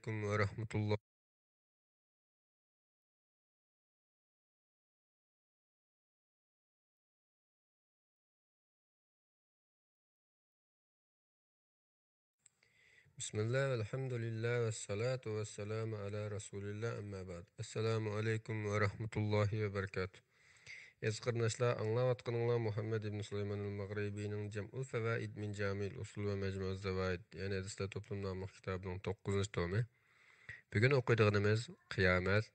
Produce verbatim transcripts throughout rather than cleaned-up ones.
ۋە رەھمەتۇللا. بىسمىللا، ۋەلھەمدۇلىللا، ۋەسسالاتۇ ۋەسسالامۇ ئەلا رەسۇلىللا، ئەمما بەئد. ئەسسالامۇ ئەلەيكۇم ۋە رەھمەتۇللاھى ۋە بەرىكاتۇھ. ئەزىز قېرىنداشلار، ئاڭلاۋاتقىنىڭلار مۇھەممەد ئىبن سۇلايمانىل مەغرىبىنىڭ جەمئۇل فەۋائىد مىن جامىئىل ئۇسۇل ۋە مەجمۇئىز زاۋائىد، يەنى ھەدىسلەر توپلىمى ناملىق كىتابىنىڭ توققۇزىنچى تومى. بۈگۈن ئوقۇيدىغىنىمىز قىيامەت،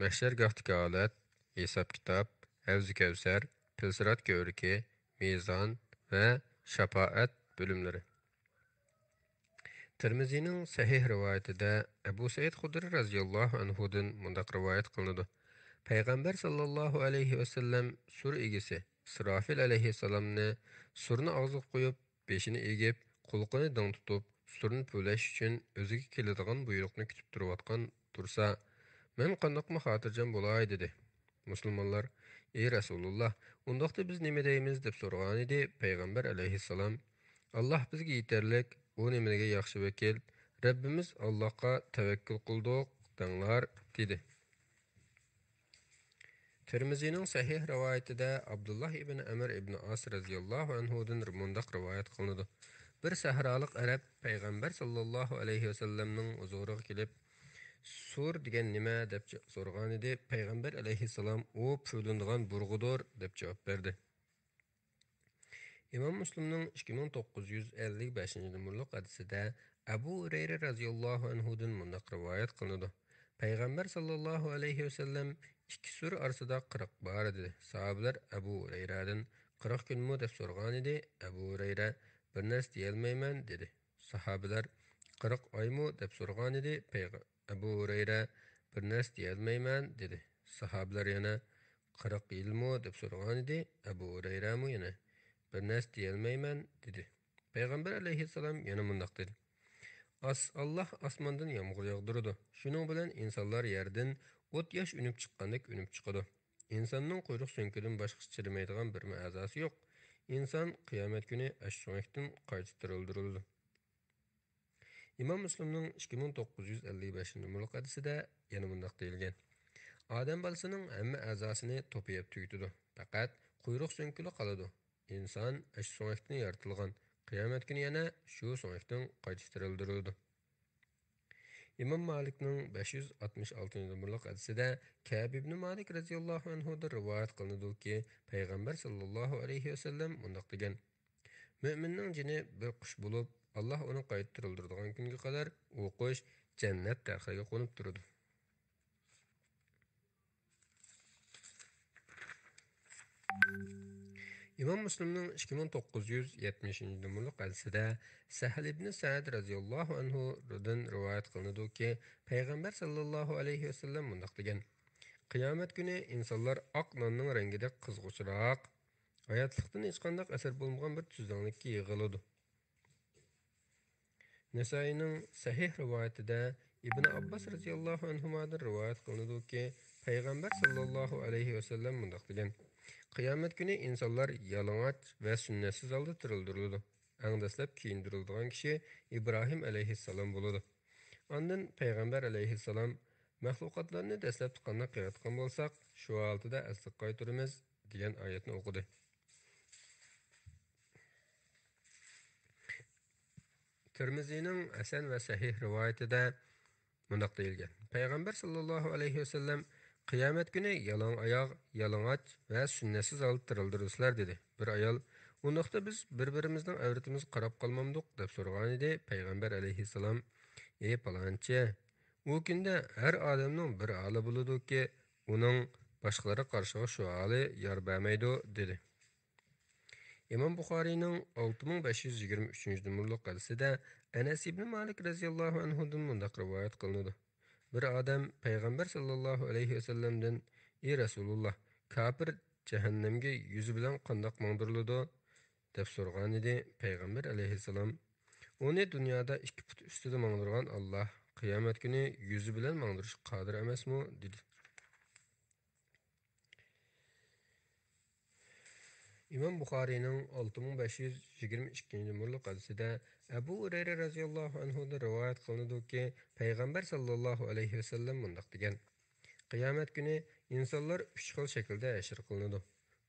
مەھشەرگاھتىكى ھالەت، ھېساب-كىتاب، ھەۋزى كەۋسەر، پىلسىرات كۆۋرۈكى، مىزان ۋە شاپائەت بۆلۈملىرى. تىرمىزىنىڭ سەھىھ رىۋايىتىدە ئەبۇ سەئىد خۇدرى رەزىياللاھۇ ئەنھۇدىن مۇنداق رىۋايەت قىلىنىدۇ: پەيغەمبەر ساللاللاھۇ ئەلەيھى ۋەسەللەم سۇر ئىگىسى ئىسرافىل ئەلەيھىسسالامنى سۇرنى ئاغزىغا قويۇپ، بېشىنى ئېگىپ، قۇلىقىنى دىڭ تۇتۇپ، سۇرنى پۈۋلەش ئۈچۈن ئۆزىگە كېلىدىغان بۇيرۇقنى كۈتۈپ تۇرۇۋاتقان تۇرسا، مەن قانداقمۇ خاتىرجەم بولاي؟ دېدى. مۇسۇلمانلار، ئى رەسۇلۇللا، ئۇنداقتا بىز نېمە دەيمىز؟ دەپ سورىغانىدى. پەيغەمبەر ئەلەيھىسسالام، ئاللاھ بىزگە يېتەرلىك، ئۇ نېمىلىگە ياخشى ۋەكىل، رەببىمىز ئاللاھقا تەۋەككۈل قىلدۇق، دەڭلار، دېدى. تىرمىزىنىڭ سەھىھ رىۋايىتىدە ئابدۇللاھ ئىبن ئەمر ئىبن ئاس رەزىياللاھۇ ئەنھۇدىن مۇنداق رىۋايەت قىلىنىدۇ: بىر سەھرالىق ئەرەب پەيغەمبەر ساللاللاھۇ ئەلەيھى ۋەسەللەمنىڭ ھۇزۇرىغا كېلىپ، سۇر دېگەن نېمە؟ دەپ سورىغانىدى. پەيغەمبەر ئەلەيھىسسالام، ئۇ پۈۋلىنىدىغان بۇرغىدۇر، دەپ جاۋاب بەردى. ئىمام مۇسلىمنىڭ ئىككى مىڭ توققۇز يۈز ئەللىك بەشىنچى نومۇرلۇق ھەدىسىدە ئەبۇ ھۇرەيرە رەزىياللاھۇ ئەنھۇدىن مۇنداق رىۋايەت قىلىنىدۇ: پەيغەمبەر ساللاللاھۇ ئەلەيھى ۋەسەللەم، ئىككى سۇر ئارىسىدا قىرىق بار، دېدى. ساھابىلەر ئەبۇ ھۇرەيرەدىن، قىرىق كۈنمۇ؟ دەپ سورىغانىدى. ئەبۇ ھۇرەيرە، بىر نەرسە دېيەلمەيمەن، دېدى. ساھابىلەر، قىرىق ئايمۇ؟ دەپ سورىغانىدى. پەيغە-، ئەبۇ ھۇرەيرە، بىر نەرسە دېيەلمەيمەن، دېدى. ساھابىلەر يەنە، قىرىق يىلمۇ؟ دەپ سورىغانىدى. ئەبۇ ھۇرەيرەمۇ يەنە، بىر نەرسە دېيەلمەيمەن، دېدى. پەيغەمبەر ئەلەيھىسسالام يەنە مۇنداق دېدى: ئاس-، ئاللاھ ئاسماندىن يامغۇر ياغدۇرىدۇ. شۇنىڭ بىلەن ئىنسانلار يەردىن ئوت-ياش ئۈنۈپ چىققاندەك ئۈنۈپ چىقىدۇ. ئىنساننىڭ قۇيرۇق سۆڭىكىدىن باشقىسى چىدىمايدىغان بىرمۇ ئەزاسى يوق. ئىنسان قىيامەت كۈنى ئاچ سۆڭەكتىن قايتا تىرىلدۈرۈلىدۇ. ئىمام مۇسلىمنىڭ ئىككى مىڭ توققۇز يۈز ئەللىك بەشىنچى نومۇرلۇق ھەدىسىدە يەنە مۇنداق دېيىلگەن: ئادەم بالىسىنىڭ ھەممە ئەزاسىنى توپا يەپ تۈگىتىدۇ، پەقەت قۇيرۇق سۆڭىكىلا قالىدۇ. ئىنسان ئاچ سۆڭەكتىن يارىتىلغان، قىيامەت كۈنى يەنە شۇ سۆڭەكتىن قايتا تىرىلدۈرۈلىدۇ. ئىمام مالىكنىڭ بەش يۈز ئاتمىش ئالتىنچى نومۇرلۇق ھەدىسىدە كەئب ئىبنى مالىك رەزىياللاھۇ ئەنھۇدىن رىۋايەت قىلىنىدۇكى، پەيغەمبەر ساللاللاھۇ ئەلەيھى ۋەسەللەم مۇنداق دېگەن: مۆمىننىڭ جېنى بىر قۇش بولۇپ، ئاللاھ ئۇنى قايتا تىرىلدۈرىدىغان كۈنگە قەدەر ئۇ قۇش جەننەت دەرىخىگە قونۇپ تۇرىدۇ. ئىمام مۇسلىمنىڭ ئىككى مىڭ توققۇز يۈز يەتمىشىنچى نومۇرلۇق ھەدىسىدە سەھل ئىبنى سەئد رەزىياللاھۇ ئەنھۇدىن رىۋايەت قىلىنىدۇكى، پەيغەمبەر ساللاللاھۇ ئەلەيھى ۋەسەللەم مۇنداق دېگەن: قىيامەت كۈنى ئىنسانلار ئاق ناننىڭ رەڭگىدەك قىزغۇچراق، ھاياتلىقتىن ھېچقانداق ئەسەر بولمىغان بىر تۈزلەڭلىككە يىغىلىدۇ. نەسائىينىڭ سەھىھ رىۋايىتىدە ئىبنى ئابباس رەزىياللاھۇ ئەنھۇمادىن رىۋايەت قىلىنىدۇكى، پەيغەمبەر ساللاللاھۇ ئەلەيھى ۋەسەللەم مۇنداق دېگەن: قىيامەت كۈنى ئىنسانلار يالىڭاچ ۋە سۈننەتسىز ھالدا تىرىلدۈرۈلىدۇ. ئەڭ دەسلەپ كىيىندۈرۈلىدىغان كىشى ئىبراھىم ئەلەيھىسسالام بولىدۇ. ئاندىن پەيغەمبەر ئەلەيھىسسالام، مەخلۇقاتلارنى دەسلەپتە قانداق ياراتقان بولساق، شۇ ھالىتىدە ئەسلىگە قايتۇرىمىز، دېگەن ئايەتنى ئوقۇدى. تىرمىزىنىڭ ھەسەن ۋە سەھىھ رىۋايىتىدە مۇنداق دېيىلگەن: پەيغەمبەر ساللاللاھۇ ئەلەيھى ۋەسەللەم، قىيامەت كۈنى يالاڭ ئاياغ، يالىڭاچ ۋە سۈننەتسىز ھالدا تىرىلدۈرۈلىسىلەر، دېدى. بىر ئايال، ئۇنداقتا بىز بىر-بىرىمىزنىڭ ئەۋرىتىمىزگە قاراپ قالمامدۇق؟ دەپ سورىغانىدى. پەيغەمبەر ئەلەيھىسسالام، ئى پالانچى، ئۇ كۈندە ھەر ئادەمنىڭ بىر ھالى بولىدۇكى، ئۇنىڭ باشقىلارغا قارىشىغا شۇ ھالى يار بەرمەيدۇ، دېدى. ئىمام بۇخارىينىڭ ئالتە مىڭ بەش يۈز يىگىرمە ئۈچىنچى نومۇرلۇق ھەدىسىدە ئەنەس ئىبنى مالىك رەزىياللاھۇ ئەنھۇدىن مۇنداق رىۋايەت قىلىنىدۇ: بىر ئادەم پەيغەمبەر ساللاللاھۇ ئەلەيھى ۋەسەللەمدىن، ئى رەسۇلۇللا، كاپىر جەھەننەمگە يۈزى بىلەن قانداق ماڭدۇرۇلىدۇ؟ دەپ سورىغانىدى. پەيغەمبەر ئەلەيھىسسالام، ئۇنى دۇنيادا ئىككى پۇت ئۈستىدە ماڭدۇرغان ئاللاھ قىيامەت كۈنى يۈزى بىلەن ماڭدۇرۇشقا قادىر ئەمەسمۇ؟ دېدى. ئىمام بۇخارىينىڭ ئالتە مىڭ بەش يۈز يىگىرمە ئىككىنچى نومۇرلۇق ھەدىسىدە ئەبۇ ھۇرەيرە رەزىياللاھۇ ئەنھۇدىن رىۋايەت قىلىنىدۇكى، پەيغەمبەر ساللاللاھۇ ئەلەيھى ۋەسەللەم مۇنداق دېگەن: قىيامەت كۈنى ئىنسانلار ئۈچ خىل شەكىلدە ھەشر قىلىنىدۇ.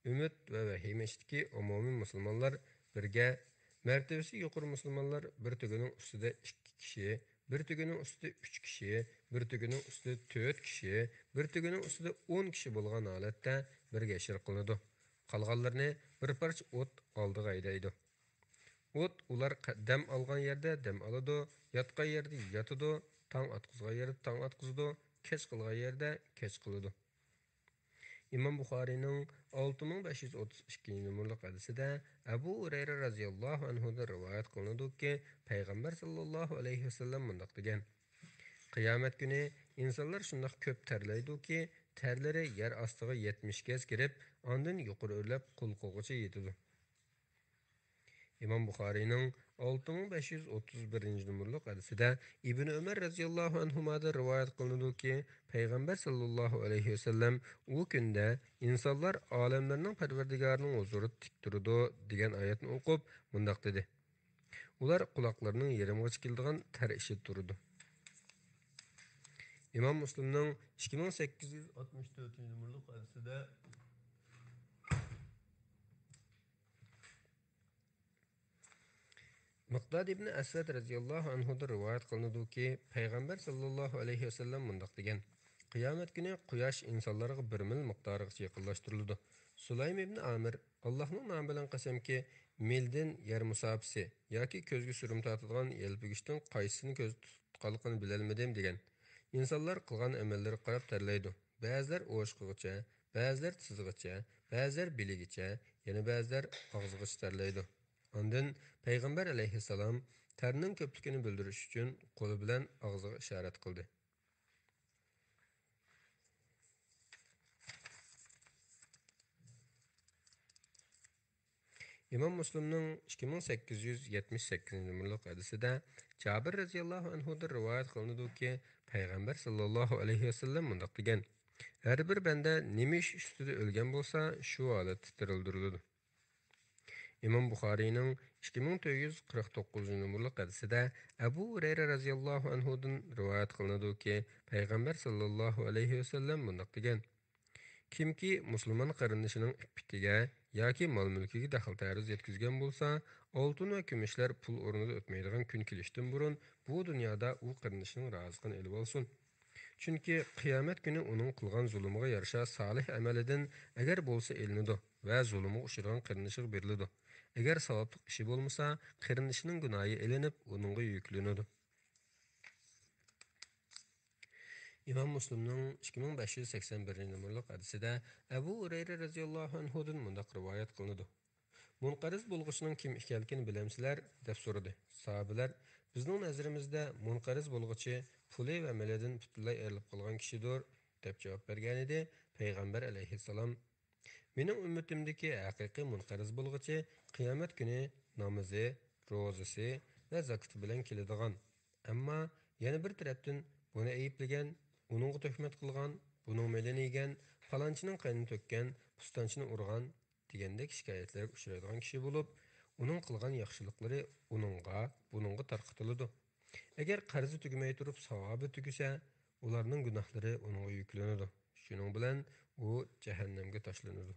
ئۈمىد ۋە ۋەھىمە ئىچىدىكى ئومۇمىي مۇسۇلمانلار بىرگە، مەرتىۋىسى يۇقىرى مۇسۇلمانلار بىر تۆگىنىڭ ئۈستىدە ئىككى كىشى، بىر تۆگىنىڭ ئۈستىدە ئۈچ كىشى، بىر تۆگىنىڭ ئۈستىدە تۆت كىشى، بىر تۆگىنىڭ ئۈستىدە ئون كىشى بولغان ھالەتتە بىرگە ھەشر قىلىنىدۇ. قالغانلىرىنى بىر پارچە ئوت ئالدىغا ھەيدەيدۇ. ئوت ئۇلار قە-، دەم ئالغان يەردە دەم ئالىدۇ، ياتقان يەردە ياتىدۇ، تاڭ ئاتقۇزغان يەردە تاڭ ئاتقۇزىدۇ، كەچ قىلغان يەردە كەچ قىلىدۇ. ئىمام بۇخارىينىڭ ئالتە مىڭ بەش يۈز ئوتتۇز ئىككىنچى نومۇرلۇق ھەدىسىدە ئەبۇ ھۇرەيرە رەزىياللاھۇ ئەنھۇدىن رىۋايەت قىلىنىدۇكى، پەيغەمبەر ساللاللاھۇ ئەلەيھى ۋەسەللەم مۇنداق دېگەن: قىيامەت كۈنى ئىنسانلار شۇنداق كۆپ تەرلەيدۇكى، تەرلىرى يەر ئاستىغا يەتمىش گەز كىرىپ، ئاندىن يۇقىرى ئۆرلەپ قۇلىقىغىچە يېتىدۇ. ئىمام بۇخارىينىڭ ئالتە مىڭ بەش يۈز ئوتتۇز بىرىنچى نومۇرلۇق ھەدىسىدە ئىبن ئۆمەر رەزىياللاھۇ ئەنھۇمادىن رىۋايەت قىلىنىدۇكى، پەيغەمبەر ساللاللاھۇ ئەلەيھى ۋەسەللەم ئۇ كۈندە ئىنسانلار ئالەملەرنىڭ پەرۋەردىگارىنىڭ ھۇزۇرىدا تىك تۇرىدۇ دېگەن ئايەتنى ئوقۇپ مۇنداق دېدى: ئۇلار قۇلاقلىرىنىڭ يېرىمغىچە كېلىدىغان تەر ئىچىدە تۇرىدۇ. ئىمام مۇسلىمنىڭ ئىككى مىڭ سەككىز يۈز ئاتمىش تۆتىنچى نومۇرلۇق ھەدىسىدە مىقداد ئىبن ئەسۋەد رەزىياللاھۇ ئەنھۇدىن رىۋايەت قىلىنىدۇكى، پەيغەمبەر ساللاللاھۇ ئەلەيھى ۋەسەللەم مۇنداق دېگەن: قىيامەت كۈنى قۇياش ئىنسانلارغا بىر مىل مىقدارىغىچە يېقىنلاشتۇرۇلىدۇ. سۇلايم ئىبن ئامىر، ئاللاھنىڭ نامى بىلەن قەسەمكى، مىلدىن يەر مۇساپىسى ياكى كۆزگە سۈرۈم تارتىدىغان يەلپۈگۈچتىن قايسىسىنى كۆزدە تۇتقانلىقىنى بىلەلمىدىم دېگەن. ئىنسانلار قىلغان ئەمەللىرىگە قاراپ تەرلەيدۇ. بەزىلەر ئوشۇقىغىچە، بەزىلەر تىزىغىچە، بەزىلەر بېلىگىچە، يەنە بەزىلەر ئاغزىغىچە تەرلەيدۇ. ئاندىن پەيغەمبەر ئەلەيھىسسالام تەرنىڭ كۆپلۈكىنى بىلدۈرۈش ئۈچۈن قولى بىلەن ئاغزىغا ئىشارەت قىلدى. ئىمام مۇسلىمنىڭ ئىككى مىڭ سەككىز يۈز يەتمىش سەككىزىنچى نومۇرلۇق ھەدىسىدە جابىر رەزىياللاھۇ ئەنھۇدىن رىۋايەت قىلىنىدۇكى، پەيغەمبەر ساللاللاھۇ ئەلەيھى ۋەسەللەم مۇنداق دېگەن: ھەر بىر بەندە نېمە ئىش ئۈستىدە ئۆلگەن بولسا، شۇ ھالەتتە تىرىلدۈرۈلىدۇ. ئىمام بۇخارىينىڭ ئىككى مىڭ تۆت يۈز قىرىق توققۇزىنچى نومۇرلۇق ھەدىسىدە ئەبۇ ھۇرەيرە رەزىياللاھۇ ئەنھۇدىن رىۋايەت قىلىنىدۇكى، پەيغەمبەر ساللاللاھۇ ئەلەيھى ۋەسەللەم مۇنداق دېگەن: كىمكى مۇسۇلمان قېرىندىشىنىڭ ئىپپىتىگە ياكى مال-مۈلكىگە دەخلى-تەرۇز يەتكۈزگەن بولسا، ئالتۇن ۋە كۈمۈشلەر پۇل ئورنىدا ئۆتمەيدىغان كۈن كېلىشتىن بۇرۇن بۇ دۇنيادا ئۇ قېرىندىشىنىڭ رازىقىنى ئېلىۋالسۇن. چۈنكى قىيامەت كۈنى ئۇنىڭ قىلغان زۇلۇمىغا يارىشا سالىھ ئەمەلىدىن ئەگەر بولسا ئېلىنىدۇ ۋە زۇلۇمغا ئۇچرىغان قېرىندىشىغا بېرىلىدۇ. ئەگەر ساۋابلىق ئىشى بولمىسا، قېرىندىشىنىڭ گۇناھى ئېلىنىپ، ئۇنىڭغا يۈكلىنىدۇ. ئىمام مۇسلىمنىڭ ئىككى مىڭ بەش يۈز سەكسەن بىرىنچى نومۇرلۇق ھەدىسىدە ئەبۇ ھۇرەيرە رەزىياللاھۇ ئەنھۇدىن مۇنداق رىۋايەت قىلىنىدۇ: مۇنقەرز بولغۇچىنىڭ كىم ئىكەنلىكىنى بىلەمسىلەر؟ دەپ سورىدى. ساھابىلەر: بىزنىڭ نەزىرىمىزدە مۇنقەرز بولغۇچى پۇلى ۋە مېلىدىن پۈتۈنلەي ئايرىلىپ قالغان كىشىدۇر، دەپ جاۋاب بەرگەنىدى. پەيغەمبەر ئەلەيھىسسالام: مېنىڭ ئۈممىتىمدىكى ھەقىقىي مۇنقەرز بولغۇچى قىيامەت كۈنى نامىزى، روزىسى ۋە زاكىتى بىلەن كېلىدىغان، ئەمما يەنە بىر تەرەپتىن بۇنى ئەيىبلىگەن، ئۇنىڭغا تۆھمەت قىلغان، بۇنىڭ مېلىنى يېگەن، پالانچىنىڭ قېنىنى تۆككەن، پۇستانچىنى ئۇرغان دېگەندەك شىكايەتلەرگە ئۇچرايدىغان كىشى بولۇپ، ئۇنىڭ قىلغان ياخشىلىقلىرى ئۇنىڭغا، بۇنىڭغا تارقىتىلىدۇ. ئەگەر قەرزى تۈگىمەي تۇرۇپ ساۋابى تۈگىسە، ئۇلارنىڭ گۇناھلىرى ئۇنىڭغا يۈكلىنىدۇ. شۇنىڭ بىلەن ئۇ جەھەننەمگە تاشلىنىدۇ.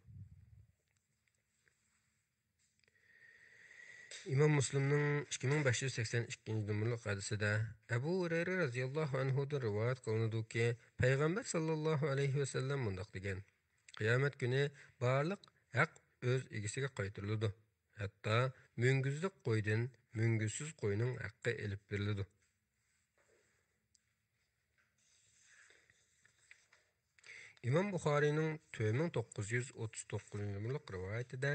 ئىمام مۇسلىمنىڭ ئىككى مىڭ بەش يۈز سەكسەن ئىككىنچى نومۇرلۇق ھەدىسىدە ئەبۇ ھۇرەيرە رەزىياللاھۇ ئەنھۇدىن رىۋايەت قىلىنىدۇكى، پەيغەمبەر ساللاللاھۇ ئەلەيھى ۋەسەللەم مۇنداق دېگەن: قىيامەت كۈنى بارلىق ھەق ئۆز ئىگىسىگە قايتۇرۇلىدۇ. ھەتتا مۈڭگۈزلۈك قويدىن مۈڭگۈزسىز قوينىڭ ھەققى ئېلىپ بېرىلىدۇ. ئىمام بۇخارىينىڭ تۆت مىڭ توققۇز يۈز ئوتتۇز توققۇزىنچى نومۇرلۇق رىۋايىتىدە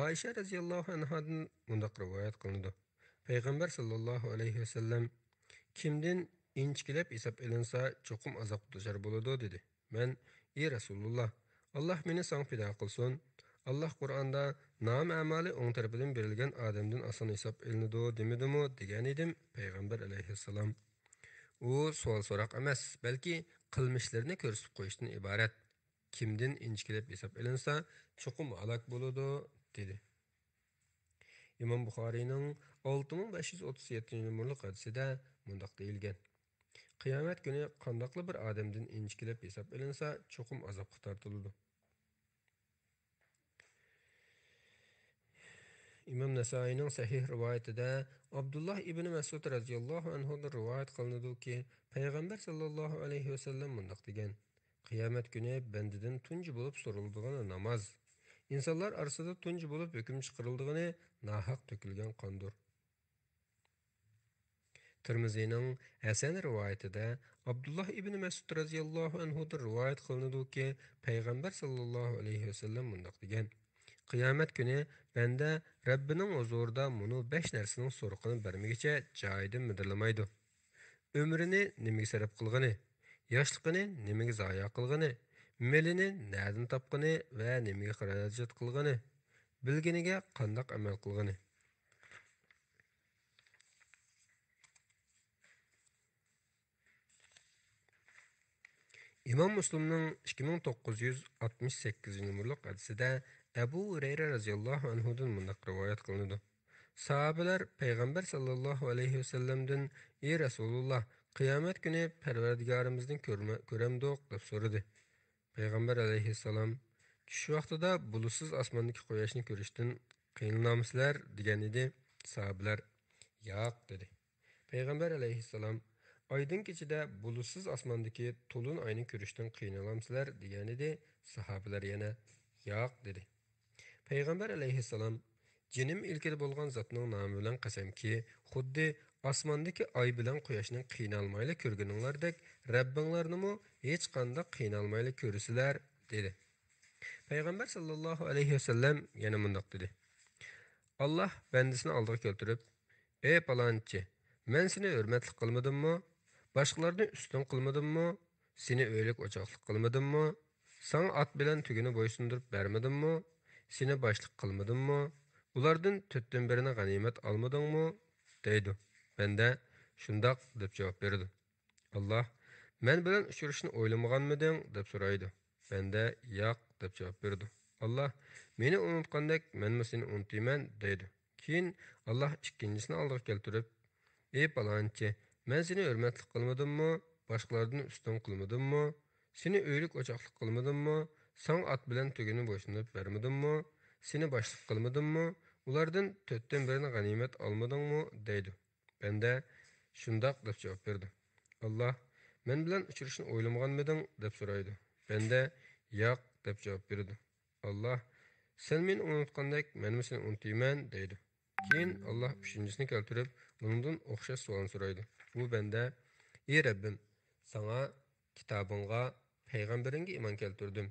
ئائىشە رەزىياللاھۇ ئەنھادىن مۇنداق رىۋايەت قىلىنىدۇ: پەيغەمبەر ساللاللاھۇ ئەلەيھى ۋەسەللەم: كىمدىن ئىنچىكىلەپ ھېساب ئېلىنسا، چوقۇم ئازابقا دۇچار بولىدۇ، دېدى. مەن: ئى رەسۇلۇللا، ئاللاھ مېنى ساڭا پىدا قىلسۇن! ئاللاھ قۇرئاندا، نامە ئەمالى ئوڭ تەرىپىدىن بېرىلگەن ئادەمدىن ئاسان ھېساب ئېلىنىدۇ دېمىدىمۇ؟ دېگەنىدىم. پەيغەمبەر ئەلەيھىسسالام: ئۇ سوئال-سوراق ئەمەس، بەلكى قىلمىشلىرىنى كۆرسىتىپ قويۇشتىن ئىبارەت. كىمدىن ئىنچىكىلەپ ھېساب ئېلىنسا، چوقۇم ھالاك بولىدۇ، دېدى. ئىمام بۇخارىينىڭ ئالتە مىڭ بەش يۈز ئوتتۇز يەتتىنچى نومۇرلۇق ھەدىسىدە مۇنداق دېيىلگەن: قىيامەت كۈنى قانداقلا بىر ئادەمدىن ئىنچىكىلەپ ھېساب ئېلىنسا، چوقۇم ئازابقا تارتىلىدۇ. ئىمام نەسائىينىڭ سەھىھ رىۋايىتىدە ئابدۇللا ئىبنى مەسئۇد رەزىياللاھۇ ئەنھۇدىن رىۋايەت قىلىنىدۇكى، پەيغەمبەر ساللاللاھۇ ئەلەيھى ۋەسەللەم مۇنداق دېگەن: قىيامەت كۈنى بەندىدىن تۇنجى بولۇپ سورىلىدىغىنى ناماز. ئىنسانلار ئارىسىدا تۇنجى بولۇپ ھۆكۈم چىقىرىلىدىغىنى ناھەق تۆكۈلگەن قاندۇر. تىرمىزىنىڭ ھەسەن رىۋايىتىدە ئابدۇللا ئىبنى مەسئۇد رەزىياللاھۇ ئەنھۇدىن رىۋايەت قىلىنىدۇكى، پەيغەمبەر ساللاللاھۇ ئەلەيھى ۋەسەللەم مۇنداق دېگەن: قىيامەت كۈنى بەندە رەببىنىڭ ھۇزۇرىدا مۇنۇ بەش نەرسىنىڭ سورىقىنى بەرمىگۈچە جايىدىن مىدىرلىمايدۇ. ئۆمرىنى نېمىگە سەرپ قىلغىنى، ياشلىقىنى نېمىگە زايە قىلغىنى، مېلىنى نەدىن تاپقىنى ۋە نېمىگە خىراجەت قىلغىنى، بىلگىنىگە قانداق ئەمەل قىلغىنى. ئىمام مۇسلىمنىڭ ئىككى مىڭ توققۇز يۈز ئاتمىش سەككىزىنچى نومۇرلۇق ھەدىسىدە ئەبۇ ھۇرەيرە رەزىياللاھۇ ئەنھۇدىن مۇنداق رىۋايەت قىلىنىدۇ: ساھابىلەر پەيغەمبەر ساللاللاھۇ ئەلەيھى ۋەسەللەمدىن: ئى رەسۇلۇللا، قىيامەت كۈنى پەرۋەردىگارىمىزنى كۆرمە-، كۆرەمدۇق؟ دەپ سورىدى. پەيغەمبەر ئەلەيھىسسالام: چۈش ۋاقتىدا بۇلۇتسىز ئاسماندىكى قۇياشنى كۆرۈشتىن قىينىلامسىلەر؟ دېگەن ئىدى. ساھابىلەر: ياق، دېدى. پەيغەمبەر ئەلەيھىسسالام: ئايدىڭ كېچىدە بۇلۇتسىز ئاسماندىكى تولۇن ئاينى كۆرۈشتىن قىينىلامسىلەر؟ دېگەنىدى. ساھابىلەر يەنە: ياق، دېدى. پەيغەمبەر ئەلەيھىسسالام: جېنىم ئىلكىدە بولغان زاتنىڭ نامى بىلەن قەسەمكى، خۇددى ئاسماندىكى ئاي بىلەن قۇياشنى قىينالمايلا كۆرگىنىڭلاردەك، رەببىڭلارنىمۇ ھېچقانداق قىينالمايلا كۆرىسىلەر، دېدى. پەيغەمبەر ساللاللاھۇ ئەلەيھى ۋەسەللەم يەنە مۇنداق دېدى: ئاللاھ بەندىسىنى ئالدىغا كەلتۈرۈپ، ئەي پالانچى، مەن سېنى ھۆرمەتلىك قىلمىدىممۇ؟ باشقىلاردىن ئۈستۈن قىلمىدىممۇ؟ سېنى ئۆيلۈك ئوچاقلىق قىلمىدىممۇ؟ ساڭا ئات بىلەن تۆگىنى بويسۇندۇرۇپ بەرمىدىممۇ؟ سېنى باشلىق قىلمىدىممۇ؟ ئۇلاردىن تۆتتىن بىرىنى غەنىيمەت ئالمىدىڭمۇ؟ دەيدۇ. بەندە شۇنداق دەپ جاۋاب بېرىدۇ. ئاللاھ، مەن بىلەن ئۇچرىشىشنى ئويلىمىغانمىدىڭ؟ دەپ سورايدۇ. بەندە ياق دەپ جاۋاب بېرىدۇ. ئاللاھ، مېنى ئۇنتقاندەك مەنمۇ سېنى ئۇنتۇيمەن، دەيدۇ. كېيىن ئاللاھ ئىككىنچىسىنى ئالدىغا كەلتۈرۈپ، ئى پالانچى، مەن سېنى ھۆرمەتلىك قىلمىدىممۇ؟ باشقىلاردىن ئۈستۈن قىلمىدىممۇ؟ سېنى ئۆيلۈك ئوچاقلىق قىلمىدىممۇ؟ ساڭا ئات بىلەن تۆگىنى بويسۇندۇرۇپ بەرمىدىممۇ؟ سېنى باشلىق قىلمىدىممۇ؟ ئۇلاردىن تۆتتىن بىرىنى غەنىيمەت ئالمىدىڭمۇ؟ دەيدۇ. بەندە شۇنداق دەپ جاۋاب بېرىدۇ. ئاللاھ، مەن بىلەن ئۇچرىشىشنى ئويلىمىغانمىدىڭ؟ دەپ سورايدۇ. بەندە ياق دەپ جاۋاب بېرىدۇ. ئاللاھ، سەن مېنى ئۇنتقاندەك مەنمۇ سېنى ئۇنتۇيمەن، دەيدۇ. كېيىن ئاللاھ ئۈچىنچىسىنى كەلتۈرۈپ، ئۇنىڭدىن ئوخشاش سوئالنى سورايدۇ. ئۇ بەندە، ئى رەببىم، ساڭا، كىتابىڭغا، پەيغەمبىرىڭگە ئىمان كەلتۈردۈم،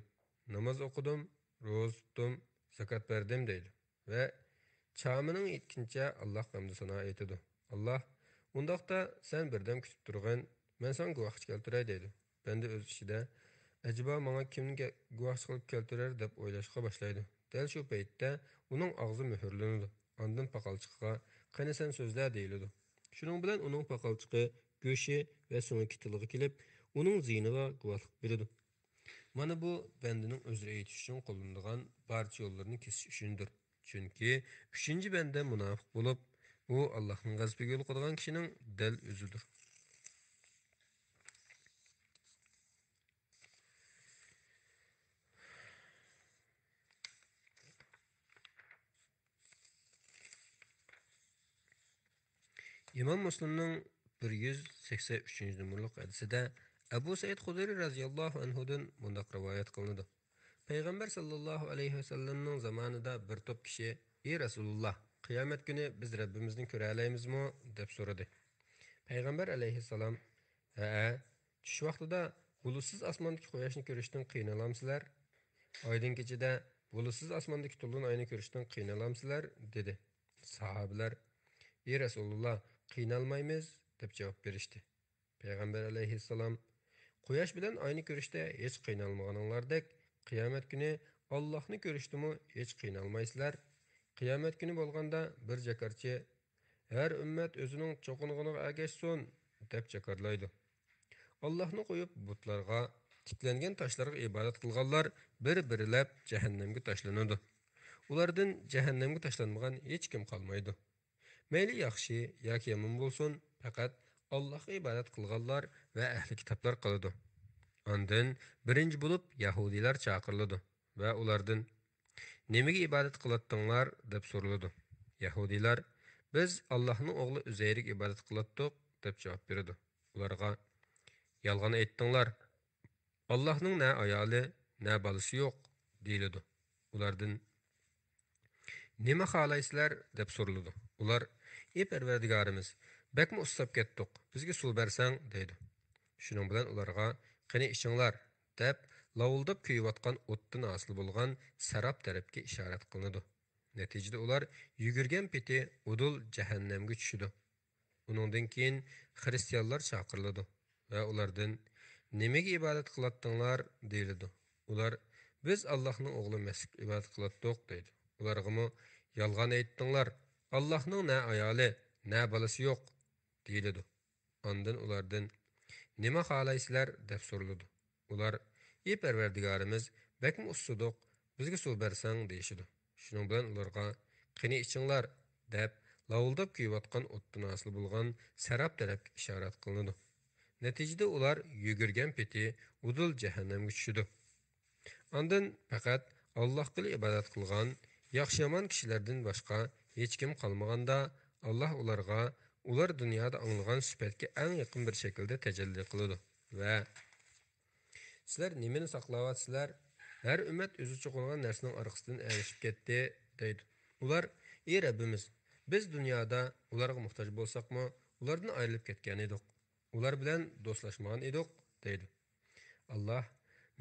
ناماز ئوقۇدۇم، روزا تۇتتۇم، زاكات بەردىم، دەيدۇ. ۋە چامىنىڭ يەتكىنىچە ئاللاھقا ھەمدۇ سانا ئېيتىدۇ. ئاللاھ، ئۇنداقتا سەن بىردەم كۈتۈپ تۇرغىن، مەن ساڭا گۇۋاھچى كەلتۈرەي، دەيدۇ. بەندە ئۆز ئىچىدە، ئەجەبا ماڭا كىمنى گە-، گۇۋاھچى قىلىپ كەلتۈرەر، دەپ ئويلاشقا باشلايدۇ. دەل شۇ پەيتتە ئۇنىڭ ئاغزى مۆھۈرلىنىدۇ. ئاندىن پاقالچىقىغا، قېنى سەن سۆزلە، دېيىلىدۇ. شۇنىڭ بىلەن ئۇنىڭ پاقالچىقى، گۆشى ۋە سۆڭىكى تىلغا كېلىپ، ئۇنىڭ زىيىنىغا گۇۋاھلىق بېرىدۇ. مانا بۇ بەندىنىڭ ئۆزرە ئېيتىش ئۈچۈن قوللىنىدىغان بارچە يوللىرىنى كېسىش ئۈچۈندۇر. چۈنكى ئۈچىنچى بەندە مۇناپىق بولۇپ، ئۇ ئاللاھنىڭ غەزىپىگە يولۇقىدىغان كىشىنىڭ دەل ئۆزىدۇر. ئىمام مۇسلىمنىڭ بىر يۈز سەكسەن ئۈچىنچى نومۇرلۇق ھەدىسىدە ئەبۇ سەئىد خۇدرى رەزىياللاھۇ ئەنھۇدىن مۇنداق رىۋايەت قىلىنىدۇ. پەيغەمبەر ساللاللاھۇ ئەلەيھى ۋەسەللەمنىڭ زامانىدا بىر توپ كىشى، ئى رەسۇلۇللاھ، قىيامەت كۈنى بىز رەببىمىزنى كۆرەلەيمىزمۇ؟ دەپ سورىدى. پەيغەمبەر ئەلەيھىسسالام، ھەئە، چۈش ۋاقتىدا بۇلۇتسىز ئاسماندىكى قۇياشنى كۆرۈشتىن قىينىلامسىلەر؟ ئايدىڭ كېچىدە بۇلۇتسىز ئاسماندىكى تولۇن ئاينى كۆرۈشتىن قىينىلامسىلەر؟ دېدى. ساھابىلەر، ئى رەسۇلۇللاھ، قىينالمايمىز، دەپ جاۋاب بېرىشتى. پەيغەمبەر ئەلەيھىسسالام، قۇياش بىلەن ئاينى كۆرۈشتە ھېچ قىينالمىغىنىڭلاردەك، قىيامەت كۈنى ئاللاھنى كۆرۈشتىمۇ ھېچ قىينالمايسىلەر. قىيامەت كۈنى بولغاندا بىر جاكارچى، ھەر ئۈممەت ئۆزىنىڭ چوقۇنغىنىغا ئەگەشسۇن، دەپ جاكارلايدۇ. ئاللاھنى قويۇپ بۇتلارغا، تىكلەنگەن تاشلارغا ئىبادەت قىلغانلار بىر-بىرلەپ جەھەننەمگە تاشلىنىدۇ. ئۇلاردىن جەھەننەمگە تاشلانمىغان ھېچكىم قالمايدۇ. مەيلى ياخشى ياكى يامان بولسۇن، پەقەت ئاللاھقا ئىبادەت قىلغانلار ۋە ئەھلى كىتابلار قالىدۇ. ئاندىن بىرىنچى بولۇپ يەھۇدىيلار چاقىرىلىدۇ ۋە ئۇلاردىن، «نېمىگە ئىبادەت قىلاتتىڭلار؟» دەپ سورىلىدۇ. يەھۇدىيلار، «بىز ئاللاھنىڭ ئوغلى ئۈزەيرگە ئىبادەت قىلاتتۇق» دەپ جاۋاب بېرىدۇ. ئۇلارغا، «يالغان ئېيتتىڭلار. ئاللاھنىڭ نە ئايالى، نە بالىسى يوق» دېيىلىدۇ. ئۇلاردىن، «نېمە خالايسىلەر؟» دەپ سورىلىدۇ. ئۇلار، «ئى پەرۋەردىگارىمىز، بەكمۇ ئۇسساپ كەتتۇق، بىزگە سۇ بەرسەڭ» دەيدۇ. شۇنىڭ بىلەن ئۇلارغا، «قېنى ئىچىڭلار» دەپ، لاۋۇلداپ كۆيۈۋاتقان ئوتتىن ھاسىل بولغان سەراب تەرەپكە ئىشارەت قىلىنىدۇ. نەتىجىدە ئۇلار يۈگۈرگەن پېتى ئۇدۇل جەھەننەمگە چۈشىدۇ. ئۇنىڭدىن كېيىن خىرىستىيانلار چاقىرىلىدۇ ۋە ئۇلاردىن، «نېمىگە ئىبادەت قىلاتتىڭلار؟» دېيىلىدۇ. ئۇلار، «بىز ئاللاھنىڭ ئوغلى مەسىھكە ئىبادەت قىلاتتۇق» دەيدۇ. ئۇلارغىمۇ، «يالغان ئېيتتىڭلار، ئاللاھنىڭ نە ئايالى، نە بالىسى يوق» دېيىلىدۇ. ئاندىن ئۇلاردىن، «نېمە خالايسىلەر؟» دەپ سورىلىدۇ. ئۇلار، «ئى پەرۋەردىگارىمىز، بەكمۇ ئۇسسىدۇق، بىزگە سۇ بەرسەڭ» دېيىشىدۇ. شۇنىڭ بىلەن ئۇلارغا، «قېنى ئىچىڭلار» دەپ، لاۋۇلداپ كۆيۈۋاتقان ئوتتىن ھاسىل بولغان سەراب تەرەپكە ئىشارەت قىلىنىدۇ. نەتىجىدە ئۇلار يۈگۈرگەن پېتى ئۇدۇل جەھەننەمگە چۈشىدۇ. ئاندىن پەقەت ئاللاھقىلا ئىبادەت قىلغان ياخشى-يامان كىشىلەردىن باشقا ھېچكىم قالمىغاندا، ئاللاھ ئۇلارغا ئۇلار دۇنيادا ئاڭلىغان سۈپەتكە ئەڭ يېقىن بىر شەكىلدە تەجەللى قىلىدۇ ۋە، «سىلەر نېمىنى ساقلاۋاتىسىلەر؟ ھەر ئۈممەت ئۆزىچە قىلغان نەرسىنىڭ ئارقىسىدىن ئەگىشىپ كەتتى» دەيدۇ. ئۇلار، «ئى رەببىمىز، بىز دۇنيادا ئۇلارغا موھتاج بولساقمۇ، ئۇلاردىن ئايرىلىپ كەتكەن ئىدۇق. ئۇلار بىلەن دوستلاشمىغان ئىدۇق» دەيدۇ. ئاللاھ،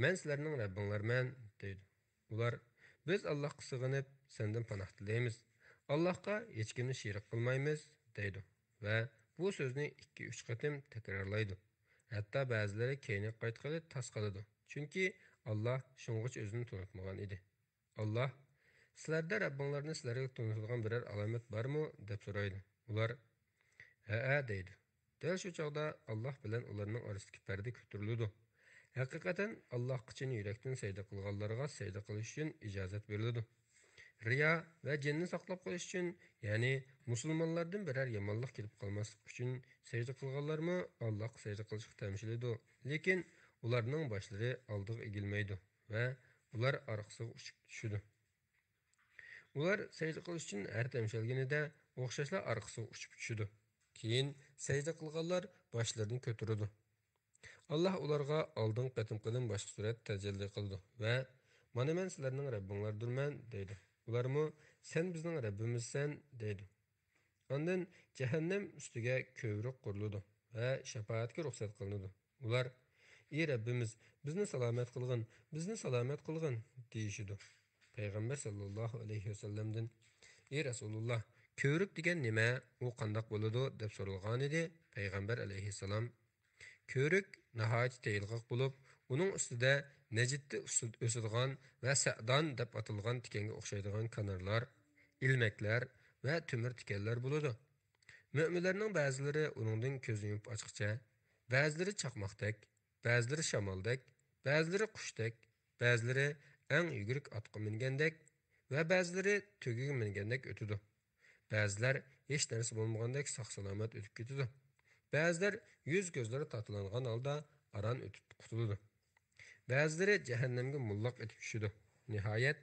«مەن سىلەرنىڭ رەببىڭلارمەن» دەيدۇ. ئۇلار، «بىز ئاللاھقا سېغىنىپ، سەندىن پاناھ تىلەيمىز. ئاللاھقا ھېچكىمنى شېرىك قىلمايمىز» دەيدۇ ۋە بۇ سۆزنى ئىككى-ئۈچ قېتىم تەكرارلايدۇ. ھەتتا بەزىلىرى كەينىگە قايتقىلى تاس قالىدۇ، چۈنكى ئاللاھ شۇڭغىچە ئۆزىنى تونۇتمىغان ئىدى. ئاللاھ، «سىلەردە رەببىڭلارنى سىلەرگە تونۇتىدىغان بىرەر ئالامەت بارمۇ؟» دەپ سورايدۇ. ئۇلار، «ھەئە» دەيدۇ. دەل شۇ چاغدا ئاللاھ بىلەن ئۇلارنىڭ ئارىسىدىكى پەردە كۆتۈرۈلىدۇ. ھەقىقەتەن، ئاللاھقا چىن يۈرەكتىن سەجدە قىلغانلارغا سەجدە قىلىش ئۈچۈن ئىجازەت بېرىلىدۇ. رىيا ۋە جىننى ساقلاپ قېلىش ئۈچۈن، يەنى مۇسۇلمانلاردىن بىرەر يامانلىق كېلىپ قالماسلىق ئۈچۈن سەجدە قىلغانلارمۇ ئاللاھقا سەجدە قىلىشقا تەمشىلىدۇ. لېكىن ئۇلارنىڭ باشلىرى ئالدىغا ئېگىلمەيدۇ ۋە ئۇلار ئارقىسىغا ئۇچۇپ چۈشىدۇ. ئۇلار سەجدە قىلىش ئۈچۈن ھەر تەمشەلگىنىدە ئوخشاشلا ئارقىسىغا ئۇچۇپ چۈشىدۇ. كېيىن سەجدە قىلغانلار باشلىرىنى كۆتۈرىدۇ. ئاللاھ ئۇلارغا ئالدىنقى قېتىمقىدىن باشقا سۈرەتتە تەجەللى قىلىدۇ ۋە، «مانا مەن سىلەرنىڭ رەببىڭلاردۇرمەن» دەيدۇ. ئۇلارمۇ، «سەن بىزنىڭ رەببىمىزسەن» دەيدۇ. ئاندىن جەھەننەم ئۈستىگە كۆۋرۈك قۇرۇلىدۇ ۋە شاپائەتكە رۇخسەت قىلىنىدۇ. ئۇلار، «ئى رەببىمىز، بىزنى سالامەت قىلغىن، بىزنى سالامەت قىلغىن» دېيىشىدۇ. پەيغەمبەر ساللاللاھۇ ئەلەيھى ۋەسەللەمدىن، «ئى رەسۇلۇللاھ، كۆۋرۈك دېگەن نېمە؟ ئۇ قانداق بولىدۇ؟» دەپ سورالغانىدى. پەيغەمبەر ئەلەيھىسسالام، «كۆۋرۈك ناھايىتى تېيىلغاق بولۇپ، ئۇنىڭ ئۈستىدە نەجدتە ئۆسىدىغان ۋە سەئدان دەپ ئاتالغان تىكەنگە ئوخشايدىغان كانارلار، ئىلمەكلەر ۋە تۆمۈر تىكەنلەر بولىدۇ. مۆمىنلەرنىڭ بەزىلىرى ئۇنىڭدىن كۆزىنى يۇمۇپ ئاچقىچە، بەزىلىرى چاقماقتەك، بەزىلىرى شامالدەك، بەزىلىرى قۇشتەك، بەزىلىرى ئەڭ يۈگۈرۈك ئاتقا مىنگەندەك ۋە بەزىلىرى تۆگىگە مىنگەندەك ئۆتىدۇ. بەزىلەر ھېچ نەرسە بولمىغاندەك ساق-سالامەت ئۆتۈپ كېتىدۇ. بەزىلەر يۈز-كۆزلىرى تاتىلانغان ھالدا ئاران ئۆتۈپ قۇتۇلىدۇ. بەزىلىرى جەھەننەمگە موللاق ئېتىپ چۈشىدۇ. نىھايەت،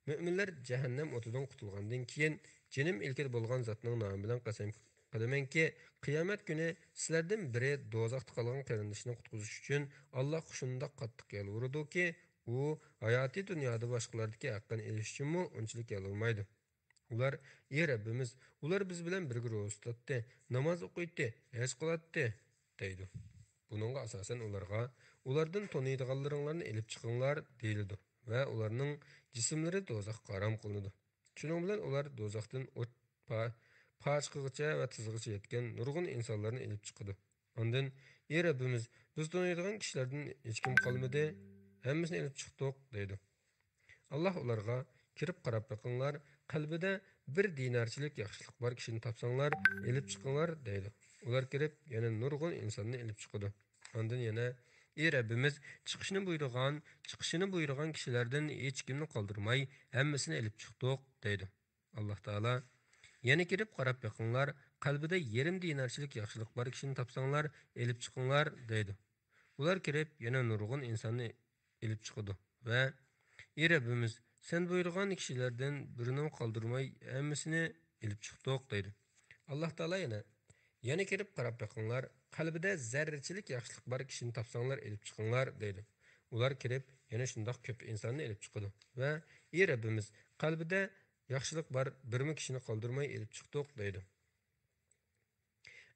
مۆمىنلەر جەھەننەم ئوتىدىن قۇتۇلغاندىن كېيىن، جېنىم ئىلكىدە بولغان زاتنىڭ نامى بىلەن قەسەم قىلىمەنكى، قىيامەت كۈنى سىلەردىن بىرى دوزاختا قالغان قېرىندىشىنى قۇتقۇزۇش ئۈچۈن ئاللاھقا شۇنداق قاتتىق يالۋۇرىدۇكى، ئۇ ھاياتىي دۇنيادا باشقىلاردىكى ھەققىنى ئېلىش ئۈچۈنمۇ ئۇنچىلىك يالۋۇرمايدۇ. ئۇلار، ئى رەببىمىز، ئۇلار بىز بىلەن بىرگە روزا تۇتاتتى، ناماز ئوقۇيتتى، ھەج قىلاتتى، دەيدۇ. بۇنىڭغا ئاساسەن ئۇلارغا، ئۇلاردىن تونۇيدىغانلىرىڭلارنى ئېلىپ چىقىڭلار، دېيىلىدۇ ۋە ئۇلارنىڭ جىسىملىرى دوزاخقا ھارام قىلىنىدۇ. شۇنىڭ بىلەن ئۇلار دوزاختىن ئوت پا-، پاچىقىغىچە ۋە تىزىغىچە يەتكەن نۇرغۇن ئىنسانلارنى ئېلىپ چىقىدۇ. ئاندىن، ئى رەببىمىز، بىز تونۇيدىغان كىشىلەردىن ھېچكىم قالمىدى، ھەممىسىنى ئېلىپ چىقتۇق، دەيدۇ. ئاللاھ ئۇلارغا، كىرىپ قاراپ بېقىڭلار، قەلبىدە بىر دىنارچىلىك ياخشىلىق بار كىشىنى تاپساڭلار، ئېلىپ چىقىڭلار، دەيدۇ. ئۇلار كىرىپ، يەنە نۇرغۇن ئىنساننى ئېلىپ چىقىدۇ. ئاندىن يەنە، ئى رەببىمىز، چىقىشنى بۇيرۇغان، چىقىشىنى بۇيرۇغان كىشىلەردىن ھېچكىمنى قالدۇرماي، ھەممىسىنى ئېلىپ چىقتۇق، دەيدۇ. ئاللاھ تائالا، يەنە كىرىپ قاراپ بېقىڭلار، قەلبىدە يېرىم دىنارچىلىك ياخشىلىق بار كىشىنى تاپساڭلار، ئېلىپ چىقىڭلار، دەيدۇ. ئۇلار كىرىپ، يەنە نۇرغۇن ئىنساننى ئېلىپ چىقىدۇ ۋە، ئى رەببىمىز، سەن بۇيرۇغان كىشىلەردىن بىرىنىمۇ قالدۇرماي، ھەممىسىنى ئېلىپ چىقتۇق، دەيدۇ. ئاللاھ تائالا يەنە، يەنە كىرىپ قاراپ بېقىڭلار، قەلبىدە زەررىچىلىك ياخشىلىق بار كىشىنى تاپساڭلار، ئېلىپ چىقىڭلار، دەيدۇ. ئۇلار كىرىپ، يەنە شۇنداق كۆپ ئىنساننى ئېلىپ چىقىدۇ ۋە، ئى رەببىمىز، قەلبىدە ياخشىلىق بار بىرمۇ كىشىنى قالدۇرماي ئېلىپ چىقتۇق، دەيدۇ.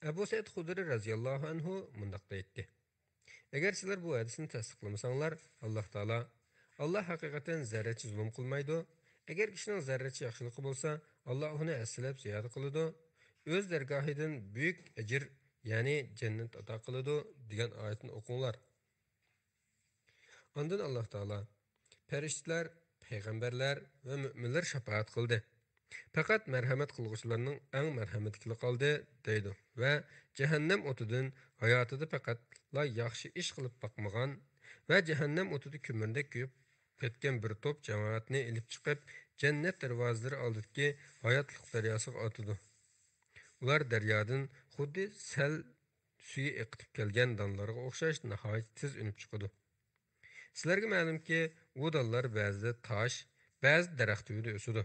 ئەبۇ سەئىد خۇدرى رەزىياللاھۇ ئەنھۇ مۇنداق دەيتتى: ئەگەر سىلەر بۇ ھەدىسنى تەستىقلىمىسەڭلار، ئاللاھ تائالا، ئاللاھ ھەقىقەتەن زەررىچە زۇلۇم قىلمايدۇ. ئەگەر كىشىنىڭ زەررىچە ياخشىلىقى بولسا، ئاللاھ ئۇنى ھەسسىلەپ زىيادە قىلىدۇ. ئۆز دەرگاھىدىن بۈيۈك ئەجىر، يەنى جەننەت ئاتا قىلىدۇ، دېگەن ئايەتنى ئوقۇڭلار. ئاندىن ئاللاھ تائالا، پەرىشتىلەر، پەيغەمبەرلەر ۋە مۆمىنلەر شاپائەت قىلدى. پەقەت مەرھەمەت قىلغۇچىلارنىڭ ئەڭ مەرھەمەتلىكى قالدى، دەيدۇ ۋە جەھەننەم ئوتىدىن ھاياتىدا پەقەتلا ياخشى ئىش قىلىپ باقمىغان ۋە جەھەننەم ئوتىدا كۆمۈردەك كۆيۈپ كەتكەن بىر توپ جامائەتنى ئېلىپ چىقىپ، جەننەت دەرۋازىلىرى ئالدىدىكى ھاياتلىق دەرياسىغا ئاتىدۇ. ئۇلار دەريادىن خۇددى سەل سۈيى ئېقىتىپ كەلگەن دانلارغا ئوخشاش ناھايىتى تېز ئۈنۈپ چىقىدۇ. سىلەرگە مەلۇمكى، ئۇ دانلار بەزىدە تاش، بەزىدە دەرەخ تۈۋىدە ئۆسىدۇ.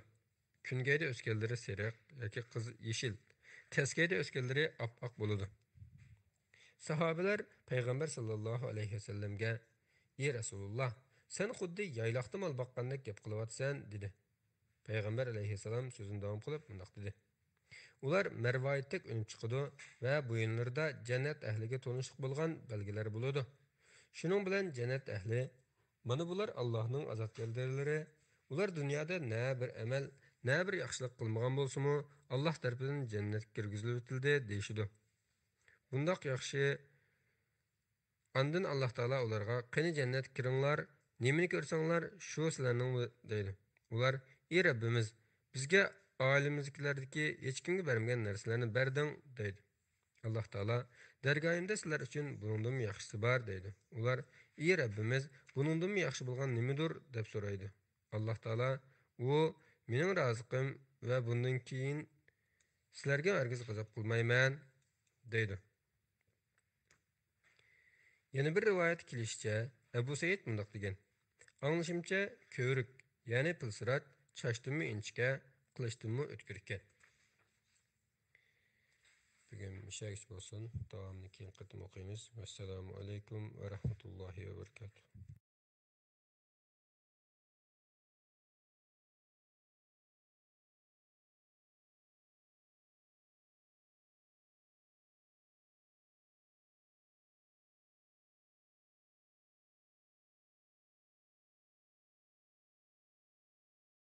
كۈنگەيدە ئۆسكەنلىرى سېرىق ياكى قىز يېشىل، تەسكەيدە ئۆسكەنلىرى ئاپئاق بولىدۇ. ساھابىلەر پەيغەمبەر ساللاللاھۇ ئەلەيھى ۋەسەللەمگە، ئى رەسۇلۇللاھ، سەن خۇددى يايلاقتا مال باققاندەك گەپ قىلىۋاتىسەن، دېدى. پەيغەمبەر ئەلەيھىسسالام سۆزىنى داۋام قىلىپ مۇنداق دېدى: ئۇلار مەرۋايىتتەك ئۈنۈپ چىقىدۇ ۋە بويۇنلىرىدا جەننەت ئەھلىگە تونۇشلۇق بولغان بەلگىلەر بولىدۇ. شۇنىڭ بىلەن جەننەت ئەھلى، مانا بۇلار ئاللاھنىڭ ئازاد بەندىلىرى، ئۇلار دۇنيادا نە بىر ئەمەل، نە بىر ياخشىلىق قىلمىغان بولسىمۇ، ئاللاھ تەرىپىدىن جەننەتكە كىرگۈزۈۋېتىلدى، دېيىشىدۇ. بۇنداق ياخشى ئاندىن ئاللاھ تائالا ئۇلارغا، قېنى جەننەتكە كىرىڭلار، نېمىنى كۆرسەڭلار، شۇ سىلەرنىڭ، دەيدۇ. ئۇلار، ئى رەببىمىز، بىزگە ئائىلىمىزدىكىلەردىكى ھېچكىمگە بەرمىگەن نەرسىلەرنى بەردىڭ، دەيدۇ. ئاللاھ تائالا، دەرگاھىمدا سىلەر ئۈچۈن بۇنىڭدىنمۇ ياخشىسى بار، دەيدۇ. ئۇلار، ئى رەببىمىز، بۇنىڭدىنمۇ ياخشى بولغان نېمىدۇر، دەپ سورايدۇ. ئاللاھ تائالا، ئۇ مېنىڭ رازىقىم ۋە بۇندىن كېيىن سىلەرگە ھەرگىز غەزەپ قىلمايمەن، دەيدۇ. يەنە بىر رىۋايەتتە كېلىشىچە، ئەبۇ سەئىد مۇنداق دېگەن: ئاڭلىشىمچە، كۆۋرۈك، يەنى پىلسىراچ چاچتىنمۇ ئىنچىكە، قىلىچتىنمۇ ئۆتكۈر ئىكەن. بۈگۈن مۇشۇ يەرگىچە بولسۇن. داۋامىنى كېيىنكى قېتىم ئوقۇيمىز. ۋەسسالامۇ ئەلەيكۇم ۋە رەھمەتۇللاھى ۋە بەرىكاتۇھ.